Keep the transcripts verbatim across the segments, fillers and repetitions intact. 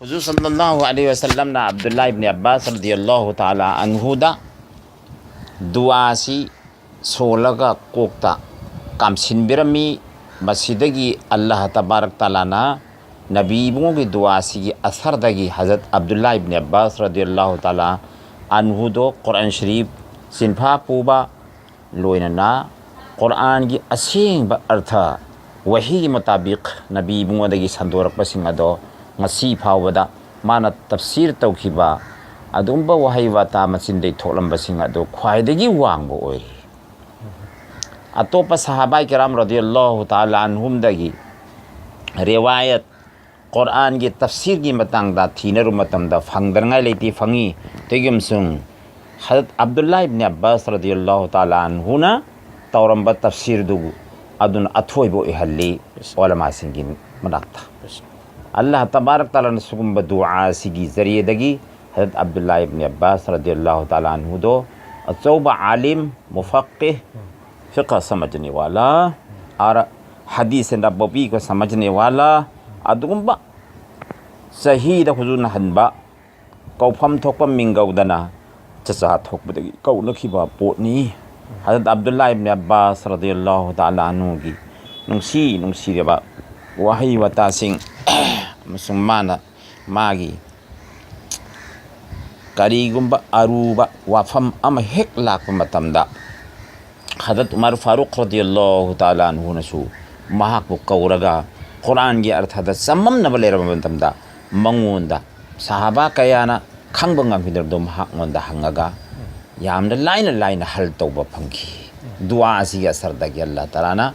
ꯍꯨꯖꯨꯔ ꯁꯜꯂꯜꯂꯥꯍꯨ ꯑꯂꯩꯍꯤ ꯋꯥꯁꯜꯂꯝꯅ ꯑꯕꯗꯨꯜꯂꯥ ꯏꯕꯅꯤ ꯑꯕꯥꯁ ꯔꯗꯤꯌꯜꯂꯥꯍꯨ ꯇꯥꯂꯥ ꯑꯟꯍꯨꯗ ꯗꯨꯋꯥꯁꯤ ꯁꯣꯜꯂꯒ ꯀꯣꯛꯇ ꯀꯥꯝꯁꯤꯟꯕꯤꯔꯝꯃꯤ꯫ ꯃꯁꯤꯗꯒꯤ ꯑꯜꯂꯥꯍ ꯇꯕꯥꯔꯛ ꯇꯥꯂꯥꯅ ꯅꯕꯤ ꯏꯕꯨꯡꯉꯣꯒꯤ ꯗꯨꯋꯥꯁꯤꯒꯤ ꯑꯁꯔꯗꯒꯤ ꯍꯖꯔꯠ ꯑꯕꯗꯨꯜꯂꯥ ꯏꯕꯅꯤ ꯑꯕꯥꯁ ꯔꯗꯤꯌꯜꯂꯥꯍꯨ ꯇꯥꯂꯥ ꯑꯟꯍꯨꯗꯣ ꯀꯨꯔꯥꯟ ꯁꯔꯤꯐ ꯆꯤꯟꯐꯥ ꯄꯨꯕ, ꯂꯣꯏꯅꯅ ꯀꯨꯔꯥꯟꯒꯤ ꯑꯁꯦꯡꯕ ꯑꯔꯊ, ꯋꯥꯍꯤꯒꯤ ꯃꯨꯇꯥꯕꯤꯛ ꯅꯕꯤ ꯏꯕꯨꯡꯉꯣꯗꯒꯤ ꯁꯟꯗꯣꯔꯛꯄꯁꯤꯡ ꯑꯗꯣ ꯉꯁꯤ ꯐꯥꯎꯕꯗ ꯃꯥꯅ ꯇꯐꯁꯤꯔ ꯇꯧꯈꯤꯕ ꯑꯗꯨꯒꯨꯝꯕ ꯋꯥꯍꯩ ꯋꯥꯇꯥ ꯃꯆꯤꯟꯗꯒꯤ ꯊꯣꯛꯂꯝꯕꯁꯤꯡ ꯑꯗꯨ ꯈ꯭ꯋꯥꯏꯗꯒꯤ ꯋꯥꯡꯕ ꯑꯣꯏꯔꯤ꯫ ꯑꯇꯣꯞꯄ ꯁꯍꯥꯕꯥꯏ ꯀꯤꯔꯥꯝ ꯔꯗꯤꯌꯜꯂꯥꯍꯨ ꯇꯥꯂꯥ ꯑꯟꯍꯨꯝꯗꯒꯤ ꯔꯦꯋꯥꯌꯠ, ꯀꯨꯔꯥꯟꯒꯤ ꯇꯐꯁꯤꯔꯒꯤ ꯃꯇꯥꯡꯗ ꯊꯤꯅꯔꯨꯕ ꯃꯇꯝꯗ ꯐꯪꯗꯅꯉꯥꯏ ꯂꯩꯇꯦ, ꯐꯪꯉꯤ꯫ ꯀꯩꯒꯨꯝꯁꯨꯡ ꯍꯖꯔꯠ ꯑꯕꯗꯨꯜꯂꯥ ꯏꯕꯅꯤ ꯑꯕꯥꯁ ꯔꯗꯤꯌꯜꯂꯥꯍꯨ ꯇꯥꯂꯥ ꯑꯟꯍꯨꯅ ꯇꯧꯔꯝꯕ ꯇꯐꯁꯤꯔꯗꯨ ꯑꯗꯨꯅ ꯑꯊꯣꯏꯕ ꯑꯣꯏꯍꯜꯂꯤ ꯑꯣꯂꯃꯥꯁꯤꯡꯒꯤ ꯃꯅꯥꯛꯇ꯫ ꯑꯜꯂꯥꯍ ꯇꯕꯥꯔꯛ ꯇꯥꯂꯥꯅ ꯁꯤꯒꯨꯝꯕ ꯗꯨꯋꯥ ꯑꯁꯤꯒꯤ ꯖꯔꯤꯌꯦꯗꯒꯤ ꯍꯖꯔꯠ ꯑꯕꯗꯨꯜꯂꯥ ꯏꯕꯅꯤ ꯑꯕꯥꯁ ꯔꯗꯤꯌꯜꯂꯥꯍꯨ ꯇꯥꯂꯥ ꯑꯟꯍꯨꯗꯣ ꯑꯆꯧꯕ ꯑꯥꯂꯤꯝ, ꯃꯨꯐꯛꯀꯤꯍ, ꯐꯤꯀꯍ ꯁꯃꯖꯅꯦ ꯋꯥꯂꯥ, ꯑꯔ ꯍꯗꯤꯁ ꯅꯕꯕꯤ ꯀꯣ ꯁꯃꯖꯅꯦ ꯋꯥꯂꯥ, ꯑꯗꯨꯒꯨꯝꯕ ꯆꯍꯤꯗ ꯍꯨꯖꯨꯔꯅ ꯍꯟꯕ ꯀꯧꯐꯝ ꯊꯣꯛꯄ ꯃꯤꯡꯒꯧꯗꯅ ꯆꯆꯥ ꯊꯣꯛꯄꯗꯒꯤ ꯀꯧꯅꯈꯤꯕ ꯄꯣꯠꯅꯤ꯫ ꯍꯖꯔꯠ ꯑꯕꯗꯨꯜꯂꯥ ꯏꯕꯅꯤ ꯑꯕꯥꯁ ꯔꯗꯤꯌꯜꯂꯥꯍꯨ ꯇꯥꯂꯥ ꯑꯟꯍꯨꯒꯤ ꯅꯨꯡꯁꯤ ꯅꯨꯡꯁꯤꯔꯕ ꯋꯥꯍꯩ ꯋꯥꯇꯥꯁꯤꯡ ꯑꯃꯁꯨꯡ ꯃꯥꯅ ꯃꯥꯒꯤ ꯀꯔꯤꯒꯨꯝꯕ ꯑꯔꯨꯕ ꯋꯥꯐꯝ ꯑꯃ ꯍꯦꯛ ꯂꯥꯛꯄ ꯃꯇꯝꯗ ꯍꯖꯔꯠ ꯎꯃꯔ ꯐꯥꯔꯨꯛ ꯔꯗꯤꯌꯜꯂꯥꯍꯨ ꯇꯥꯂꯥ ꯑꯟꯍꯨꯅꯁꯨ ꯃꯍꯥꯛꯄꯨ ꯀꯧꯔꯒ ꯀꯨꯔꯥꯟꯒꯤ ꯑꯔꯊꯗ ꯆꯃꯝꯅꯕ ꯂꯩꯔꯕ ꯃꯇꯝꯗ ꯃꯉꯣꯟꯗ ꯁꯍꯥꯕꯥ ꯀꯌꯥꯅ ꯈꯪꯕ ꯉꯝꯈꯤꯗ꯭ꯔꯕꯗꯣ ꯃꯍꯥꯛꯉꯣꯟꯗ ꯍꯪꯉꯒ ꯌꯥꯝꯅ ꯂꯥꯏꯅ ꯂꯥꯏꯅ ꯍꯜ ꯇꯧꯕ ꯐꯪꯈꯤ꯫ ꯗꯨꯋꯥ ꯑꯁꯤꯒꯤ ꯑꯁꯔꯗꯒꯤ ꯑꯜꯂꯥꯍ ꯇꯥꯂꯥꯅ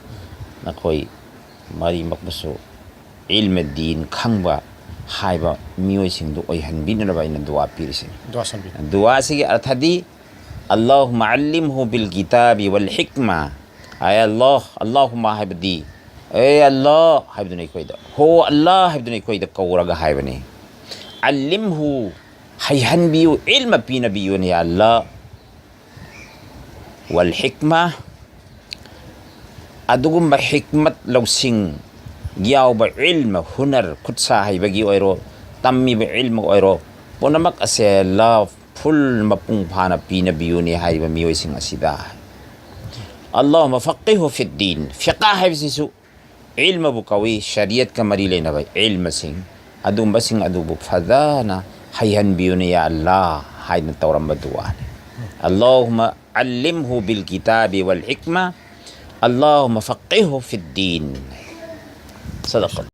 ꯅꯈꯣꯏ ꯃꯔꯤꯃꯛꯄꯨꯁꯨ ꯏꯜꯃ ꯗꯤꯟ ꯈꯪꯕ ꯍꯥꯏꯕ ꯃꯤꯑꯣꯏꯁꯤꯡꯗꯨ ꯑꯣꯏꯍꯟꯕꯤꯅꯅꯕ ꯑꯩꯅ ꯗꯨꯋꯥ ꯄꯤꯔꯤꯁꯤꯅꯤ꯫ ꯗꯨꯋꯥ ꯁꯟꯕꯤ꯫ ꯗꯨꯋꯥ ꯑꯁꯤꯒꯤ ꯑꯔꯊꯗꯤ, "ꯑꯜꯂꯥꯍꯨꯝꯃ ꯑꯜꯂꯤꯝꯍꯨ ꯕꯤꯜ ꯀꯤꯇꯥꯕꯤ ꯋꯥꯜ ꯍꯤꯛꯃꯥ"꯫ ꯑꯦ ꯑꯜꯂꯥꯍ, ꯑꯜꯂꯥꯍꯨꯝꯃ ꯍꯥꯏꯕꯗꯤ, "ꯑꯦ ꯑꯜꯂꯥꯍ" ꯍꯥꯏꯕꯗꯨꯅ ꯑꯩꯈꯣꯏꯗ, "ꯍꯣ ꯑꯜꯂꯥꯍ" ꯍꯥꯏꯕꯗꯨꯅ ꯑꯩꯈꯣꯏꯗ ꯀꯧꯔꯒ ꯍꯥꯏꯕꯅꯤ꯫ "ꯑꯜꯂꯤꯝꯍꯨ", ꯍꯩꯍꯟꯕꯤꯌꯨ, ꯏꯜꯃ ꯄꯤꯅꯕꯤꯌꯨꯅꯦ ꯑꯜꯂꯥꯍ꯫ "ꯋꯥꯜ ꯍꯤꯛꯃꯥ", ꯑꯗꯨꯒꯨꯝꯕ ꯍꯤꯛꯃꯠ ꯂꯧꯁꯤꯡ ꯌꯥꯎꯕ ꯏꯜꯃ, ꯍꯨꯅꯔ, ꯈꯨꯠ ꯁꯥ ꯍꯩꯕꯒꯤ ꯑꯣꯏꯔꯣ, ꯇꯝꯃꯤꯕ ꯏꯜꯃ ꯑꯣꯏꯔꯣ, ꯄꯨꯝꯅꯃꯛ ꯑꯁꯦ ꯂꯚ ꯐꯨꯜ ꯃꯄꯨꯡ ꯐꯥꯅ ꯄꯤꯅꯕꯤꯌꯨꯅꯦ ꯍꯥꯏꯔꯤꯕ ꯃꯤꯑꯣꯏꯁꯤꯡ ꯑꯁꯤꯗ꯫ ꯑꯜꯂꯥꯍꯨꯝꯃ ꯐꯛꯀꯤꯍꯨ ꯐꯤꯗꯗꯤꯟ꯫ ꯐꯤꯀꯥ ꯍꯥꯏꯕꯁꯤꯁꯨ ꯏꯜꯃꯕꯨ ꯀꯧꯏ, ꯁꯔꯤꯌꯠꯀ ꯃꯔꯤ ꯂꯩꯅꯕ ꯏꯜꯃꯁꯤꯡ, ꯑꯗꯨꯒꯨꯝꯕꯁꯤꯡ ꯑꯗꯨꯕꯨ ꯐꯖꯅ ꯍꯩꯍꯟꯕꯤꯌꯨꯅꯦ ꯌꯥ ꯑꯜꯂꯥꯍ ꯍꯥꯏꯅ ꯇꯧꯔꯝꯕ ꯗꯨꯋꯥꯅꯤ꯫ ꯑꯜꯂꯥꯍꯨꯝꯃ ꯑꯜꯂꯤꯝꯍꯨ ꯕꯤꯜ ꯀꯤꯇꯥꯕꯤ ꯋꯥꯜ ꯍꯤꯛꯃ꯫ ꯑꯜꯂꯥꯍꯨꯝꯃ ꯐꯛꯀꯤꯍꯨ ꯐꯤꯗꯗꯤꯟ꯫ ꯁꯗꯛ